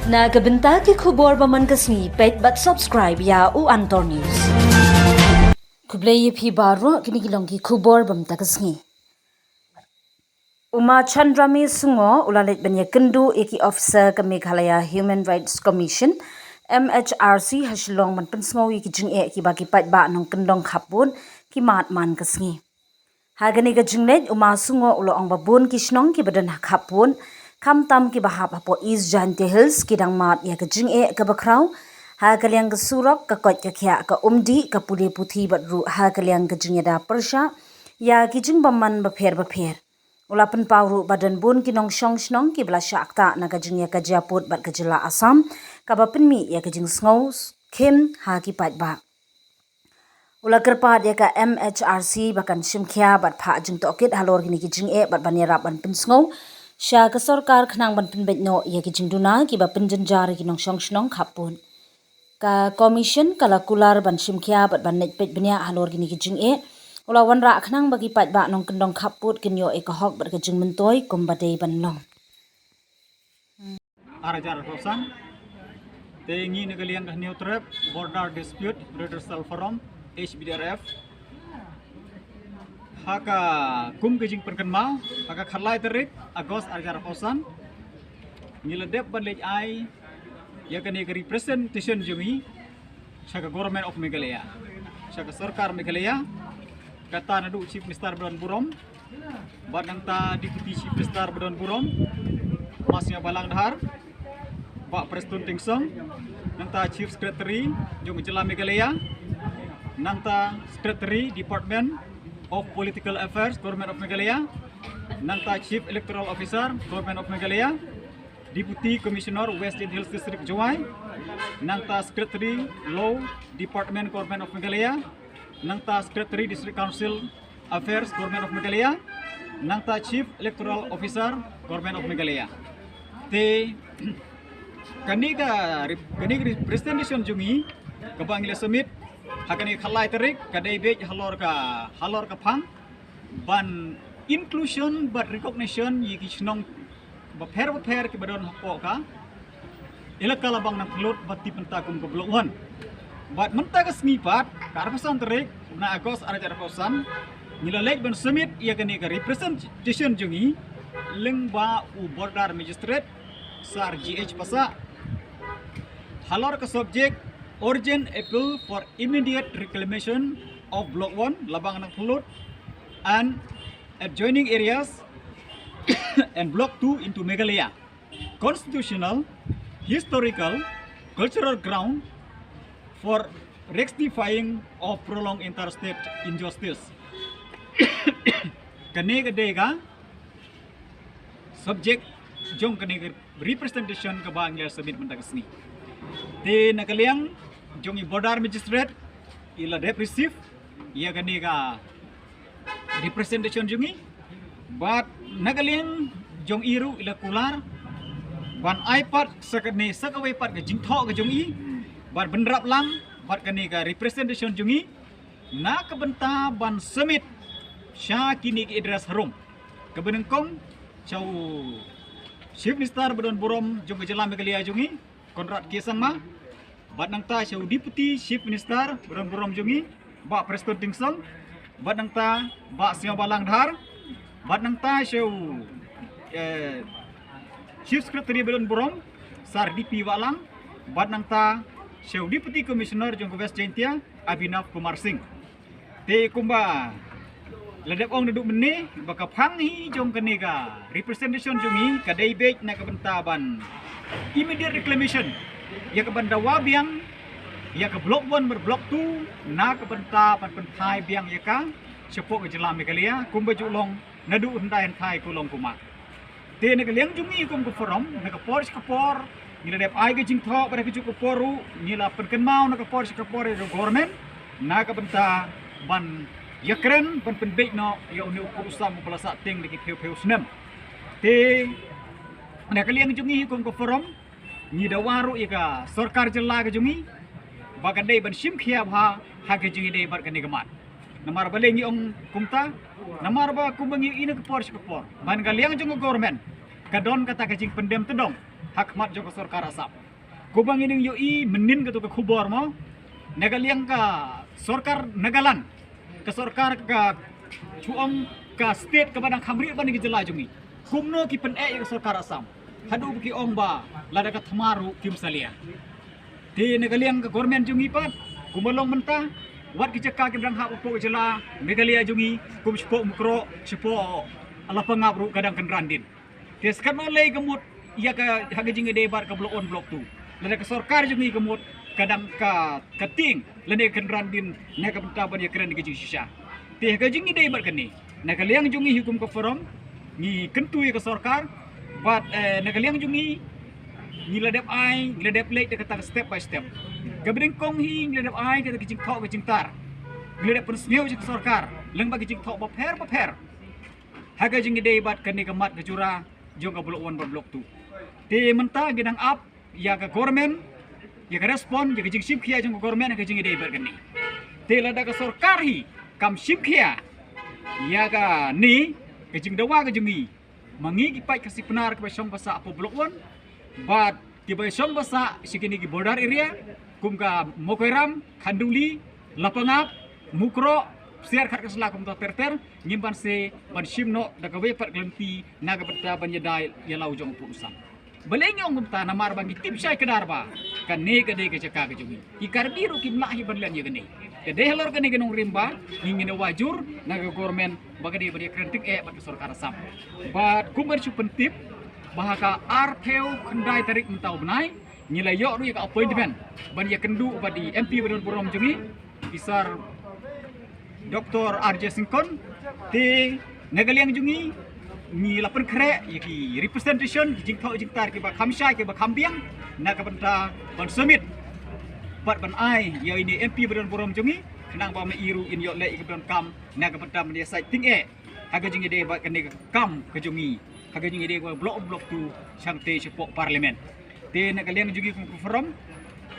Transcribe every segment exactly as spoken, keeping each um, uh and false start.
Na ka bynta ki khubor ba man ka sngi, peit bad subscribe ïa u Antor News. Khublei ïa phi baroh, kine ki long ki khubor ba mynta ka sngi. U Ma Chandrame Sungo u la leit ban ïakynduh ïa ki officer ka Meghalaya Human Rights Commission, M H R C, ha Shillong ban pynsngew ïa ki jingeh kiba ki paidbah nongkyndong khappud ki mad man ka sngi. Ha kane ka jingleit, u Ma Sungo u la ong ba bun ki shnong kiba don ha khappud, khamtam kiba hap hapoh East Jaintia Hills, ki dang mad ïa ka jingeh kaba khraw ha ka liang ka surok, ka koit ka khiah, ka umdih, ka pule puthi bad ruh ha ka liang ka jingïada pyrshah ïa ki jingbymman bapher bapher. U la pynpaw ruh ba don bun ki nongshong shnong kiba la shah ktah na ka jingïakajia pud bad ka jylla Assam, kaba pynmih ïa ka jingsngew khim ha ki paidbah. U la kyrpad ïa ka M H R C ba kan shim khia bad phah jingtohkit halor kine ki jingeh bad ban ïarap ban pynsngew sha ka sorkar khnang ban pynbeit noh ïa ki jingduna kiba pynjynjar ïa ki nongshong shnong khappud. Ka Commission ka la kular ban shim khia bad ban leit peit bniah halor kine ki jingeh. U la wanrah khnang ba ki paidbah nongkyndong khappud kin ïoh ïa ka hok bad ka jingmyntoi kumba dei ban long. Ar hajar arphew san. Te ngi na ka liang ka Hynñiewtrep Border Dispute Redressal Forum, H B D R F, ha ka kum ka jingpynkynmaw, ha ka khatlai tarik August ar hajar arphew san, ngi la dep ban leit ai ïa kane ka representation jong ngi sha ka Government of Meghalaya, sha ka sorkar Meghalaya, kata naduh Chief Minister ba don burom, bad nangta Deputy Chief Minister ba don burom, Ma Sniawbhalang Dhar, Bah Prestone Tynsong, nangta Chief Secretary jong ka jylla Meghalaya, nangta Secretary Department of Political Affairs, Government of Meghalaya, nangta Chief Electoral Officer, Government of Meghalaya, Deputy Commissioner West Jaintia Hills District Jowai, nangta Secretary Law Department, Government of Meghalaya, nangta Secretary District Council Affairs, Government of Meghalaya, nangta Chief Electoral Officer, Government of Meghalaya. Te kane ka rep-, kane ka representation jong ngi kaba ngi la submit ha kane ka khatlai tarik ka dei beit halor ka, halor ka phang ban inclusion bad recognition ïa ki shnong bapher bapher kiba don hapoh ka Elaka Labang Nangphyllut ba tip mynta kum ka Block One. Bad mynta ka sngi pat, ka arphew san tarik na August ar hajar arphew san, ngi la leit ban submit ïa kane ka representation jong ngi lyngba u Border Magistrate Sir G H Passah halor ka subject Urgent Appeal for Immediate Reclamation of Block One, Labang Nangphyllut and adjoining areas and Block Two into Meghalaya Constitutional, Historical, Cultural Ground for Rectifying of Prolonged Interstate Injustice. Kane ka dei ka subject jong kane ka representation kaba ngi la submit mynta ka sngi. Te na ka liang jong i Border Magistrate i la dep receive ïa kane ka representation jong ngi, bad na ka liang jong i ruh i la kular ban ai pat sa kane sa kawei pat ka jingthoh ka jong i, bad bynrap lang bad kane ka representation jong ngi na ka bynta ban submit sha kine ki address harum. Kaba nyngkong sha u Chief Minister ba don burom jong ka jylla Meghalaya jong ngi, Conrad K Sangma, bad nangta sha u Deputy Chief Minister ba don burom jong ngi, Bah Prestone Tynsong, bad nangta Bah Sniawbhalang Dhar, bad nangta sha u, eh, Chief Secretary ba don burom, Sir D P Wahlang, bad nangta sha u Deputy Commissioner jong ka West Jaintia, Abhinav Kumar Singh. Te kumba la dep ong naduh mynne ba ka phang hi jong kane ka representation jong ngi ka dei beit na ka bynta ban immediate reclamation ïa ka ban dawa biang ïa ka Block One bad Block Two na ka bynta ban pynthai biang ïa ka shapoh ka jylla Meghalaya kumba ju long naduh hyndai hynthai ka long kumba. Te na ka liang jong ngi kum ka forum, na ka por sha ka por ngi la dep ai ka jingthoh, bad ha kajuh ka por ruh ngi la pynkynmaw na ka por sha ka por ïa ka government na ka bynta ban ïakren ban pynbeit noh ïa une u kur u sam uba la sah tieng da ki phew phew snem. Te na ka liang jong ngi kum ka forum ngi dawa ruh ïa ka sorkar jylla ka jong ngi ba kan dei ban shim khia bha ha ka jingïadei bad kane ka mat. Namar balei ngi ong kumta? Namar ba kumba ngi ïohi na ka por sha ka por, ban ka liang jong ka government ka don kata ka jingpyndem tdong ha khmat jong ka sorkar Assam. Kumba ngi ïohi mynnin kato ka khubor mo, na ka liang ka sorkar Nagaland, ka sorkar ka chuom ka state kaba dang kham rieh ban ki jylla jong ngi, kumno ki pyneh ïa ka sorkar Assam, haduh ba ki ong ba lada ka thma ruh kim salia. Te na ka liang ka government jong ngi pat, kumba long mynta, wat ki jaka ki dang hap hapoh jylla Meghalaya jong ngi, kum shapoh Mukroh, shapoh Lapangap ruh ka dang kynran dien. Te skat no lei ka mut ïa ka, ha ka jingïadei bad ka Block One, Block Two, lada ka sorkar jong ngi ka mut ka dang ka, ka tieng lane ka kynran dien na ka bynta ban ïakren ka jingshisha. Te ha ka jingïadei bad kane, na ka liang jong ngi hi kum ka forum, ngi kyntu ïa ka sorkar, bad eh, na ka liang jong ngi, ngi la dep ai, ngi la dep leit da kata ka step by step. Kaba nyngkong hi ngi la dep ai kata ka jingthoh ka jingtar, ngi la dep pynsngew sha ka sorkar lyngba ka jingthoh bapher bapher ha ka jingïadei bad kane ka mat ka jura jong ka Block One bad Block Two. Te mynta ngi dang ap ïa ka government, ïa ka respond, ïa ka jingshim khia jong ka government ha ka jingïadei bad kane. Te lada ka sorkar hi kam shim khia ïa kane ka jingdawa ka jong ngi, ma ngi ki paid Khasi Pnar kiba shong ba sah hapoh Block One bad kiba shong ba sah sha kine ki border area kum ka Mokeram, Khanduli, Lapangap, Mukroh, Siar, Khatkasla, kumta ter ter, ngim banse ban shim noh da kawei pat ka lynti na ka bynta ban ïada ïa la u jong u pud u sam. Balei ngi ong kumta? Namar ba ngi tip shai kdar ba kane ka dei ka jaka ka jong ngi. Ki Karbi ruh kim lah hi ban len ïa kane. Ka dei halor kane ka nongrim ba ngi, ngin ïa wad jur na ka government ba ka dei ban ïakren tyngeh bad ka sorkar Assam. Bad kum ban shu pyntip ba ha ka arphew khyndai tarik mynta u bnai, ngi la ïoh ruh ïa ka appointment ban ïakynduh bad i M P ba don burom jong ngi, i Sir Doctor R J Syngkon. Te na ka liang jong ngi, ngi la pynkhreh ïa ki representation, ki jingthoh jingtar kiba kham shai, kiba kham biang, na ka bynta ban submit bad ban ai ïa ine i M P ba don burom jong ngi, khnang ba ma i ruh in ïoh leh ïa kiba donkam na ka bynta ban ïasaid tyngeh ha ka jingïadei bad kane ka kam ka jong ngi, ha ka jingïadei bad Block, Block Two, shangtei shapoh Parliament. Te na ka liang jong ngi kum ka forum,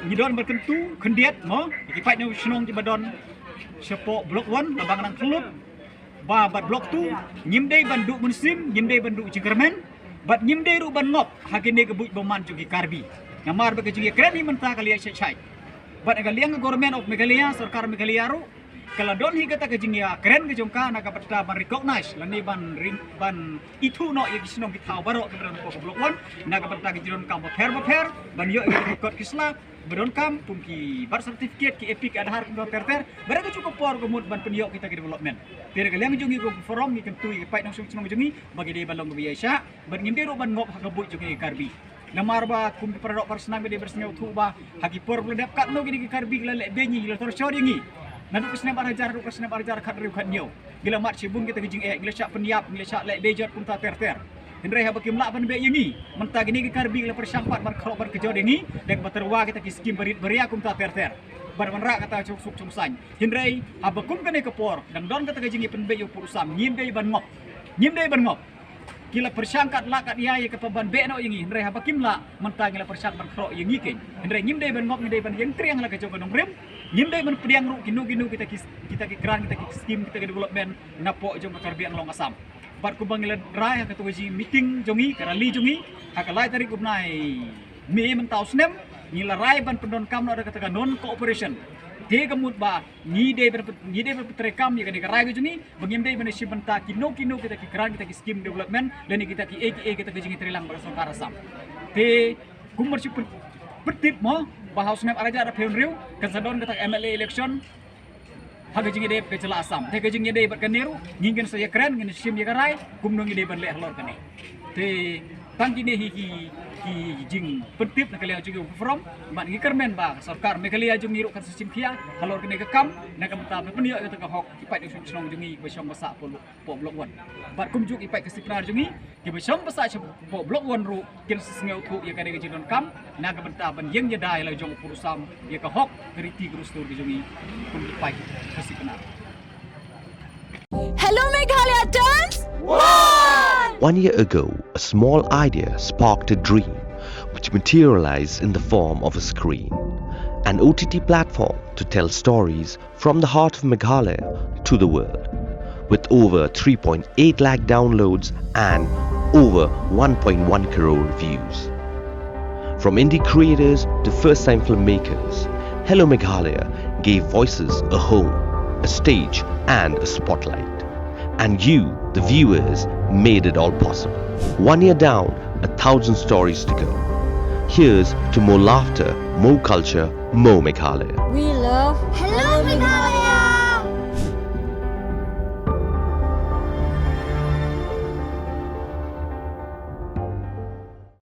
ngi don ban kyntu khyndiat mo ïa ki paid nongshong shnong kiba don shapoh Block One, la bang nang khlut ba bad Block Two ngim dei ban duh mynsiem, ngim dei ban duh jingkyrmen, bad ngim dei ruh ban ngop ha kine ka buit bymman jong ki Karbi. Namar ba ka jingïakren hi mynta ka la ïaid shai shai. Bad na ka liang ka Government of Meghalaya, sorkar Meghalaya ruh, ka la don hi kata ka jingïakren ka jong ka na ka bynta ban recognize lane ban rin-, ban ithuh noh ïa ki shnong ki thaw baroh kiba don hapoh ka Block One na ka bynta ki jingdonkam bapher bapher, ban ïoh ïa ki kot ki sla ba donkam, kum ki birth certificate, ki EPIC, ki Aadhaar, kumta ter ter. Bad ha kajuh ka por ka mut ban pynïoh kita ki development. Te na ka liang jong ngi kum ka forum ngi kyntu ïa ki paid nongshong shnong jong ngi ba ki dei ban long kiba ïaishah bad ngim dei ruh ban ngop ha ka buit jong ngi ki Karbi. Namar ba kum ki para doh para snam ki dei ban sngewthuh ba ha ki por ba la dep katno kine ki Karbi ki la leh beiñ ïa ngi, ki la torture ïa ngi. Naduh ka snem ar hajar haduh ka snem ar hajar khathynriew khathynñiew, ngi la mad shibun kita ki jingeh, ngi la shah pynïap, ngi la shah leh beiñ jot kumta ter ter. Hynrei haba kim lah ban beh ïa ngi, mynta kine ki Karbi ki la pyrshang pat ban khroh ban kjot ïa ngi da kaba tyrwa kita ki skim barit baria kumta ter ter. Ban wanrah kata ka jingsuk jingsaiñ. Hynrei haba kum kane ka por dang don kata ka jingïapynbeit ïa u pud u sam, ngim dei ban ngop. Ngim dei ban ngop. Ki la pyrshang kat lah kat ïa ïa kaba ban beh noh ïa ngi, hynrei haba kim lah, mynta ngi la pyrshang ban khroh ïa ngi keiñ. Hynrei ngim dei ban ngop, ngi dei ban ïeng triang la ka jong ka nongrim. Ngim dei ban pdiang ruh kino kino kita ki, kita ki grant, kita ki skim, kita ki development napoh jong ka Karbi Anglong Assam. Bad kumba ngi la rai ha kato ka jingmeeting jong ngi, ka rally jong ngi ha ka lai tarik u bnai May mynta u snem, ngi la rai ban pyndonkam noh da kata ka non cooperation. Te ka mut ba ngi dei ban, ngi dei ban pyntreikam ïa kane ka rai ka jong ngi ba ngim dei ban shim bynta kino kino kita ki grant, kita ki skim development lane kita kiei kiei kita ki jingïatreilang bad ka sorkar Assam. Te kum ban shu pyn-, pyntip mo ba ha u snem ar hajar arphew hynriew kan sa don kata ka M L A election ha ka jingïadei bad ka jylla Assam. Te ka jingïadei bad kane ruh ngin, ngin sa ïakren, ngin shim ïa ka rai kumno ngi dei ban leh halor kane. Te tang kine hi ki, ki jingpyntip na ka liang jong ngi kum ka forum. Bad ngi kyrmen ba ka sorkar Meghalaya jong ngi ruh kan sa shim khia halor kane ka kam na ka bynta ban pynïoh ïa kata ka hok ki paid nongshong shnong jong ngi ba shong ba sah hapoh Block One. Bad kumjuh ki paid Khasi Pnar jong ngi kiba shong ba sah shapoh Block One ruh kin sa sngewthuh ïa kane ka jingdonkam na ka bynta ban ïeng ïada ïa la jong u pud u sam, ïa ka hok, ka riti ka dustur ka jong ngi kum ki paid Khasi Pnar. Hello Meghalaya turns one! One year ago, a small idea sparked a dream which materialized in the form of a screen, an O T T platform to tell stories from the heart of Meghalaya to the world, with over three point eight lakh downloads and over one point one crore views. From indie creators to first time filmmakers, Hello Meghalaya gave voices a home, a stage, and a spotlight. And you, the viewers, made it all possible. One year down, a thousand stories to go. Here's to more laughter, more culture, more Meghalaya. We